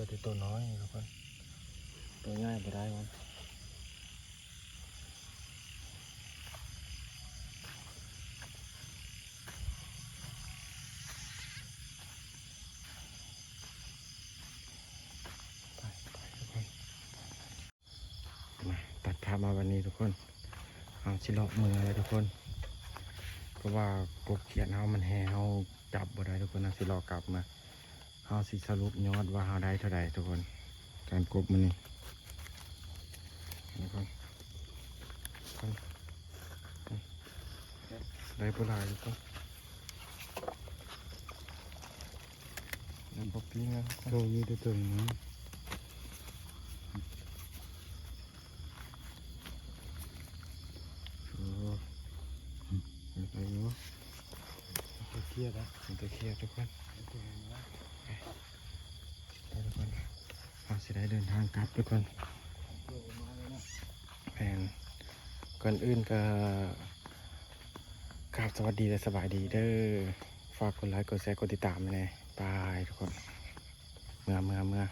ແຕ່ໂຕນ້ອຍນີ້ທຸກຄົນ ໂຕໃຫຍ່ບໍ່ໄດ້ມັນ. ໄປ ໄປທຸກຄົນ. ມາ ຕັດພາບມາວັນນີ້ທຸກຄົນ ເຮົາຊິເລາະເມືອແລ້ວທຸກຄົນ ເພາະວ່າກົບຂຽດເຮົາມັນແຫ່ ເຮົາຈັບບໍ່ໄດ້ທຸກຄົນ ເຮົາຊິເລາະກັບມາ ເຮົາຊິສະຫຼຸບຍອດວ່າເຮົາໄດ້ເທົ່າໃດທຸກຄົນ ການກົບມື້ນີ້ ນີ້ກ່ອນ ໄດ້ບໍ່ຫຼາຍທຸກຄົນ. ແລ້ວບໍ່ປີ້ງແລ້ວ ໂຕມີແຕ່ໂຕນ້ອຍ ໂອ້ ໄດ້ຢູ່ ເຄຍແລ້ວ ເຄຍທຸກຄົນ ໄປທຸກຄົນ ເຮົາຊິໄດ້ເດີນທາງກັບທຸກຄົນ ແມ່ນ ກ່ອນອື່ນກໍ ກາບສະຫວັດດີ ແລະ ສະບາຍດີເດີ ຝາກກົດໄລ ກົດແຊ ກົດຕິດຕາມໃຫ້ແດ່ ບາຍທຸກຄົນ ເມືອ ເມືອ ເມືອ.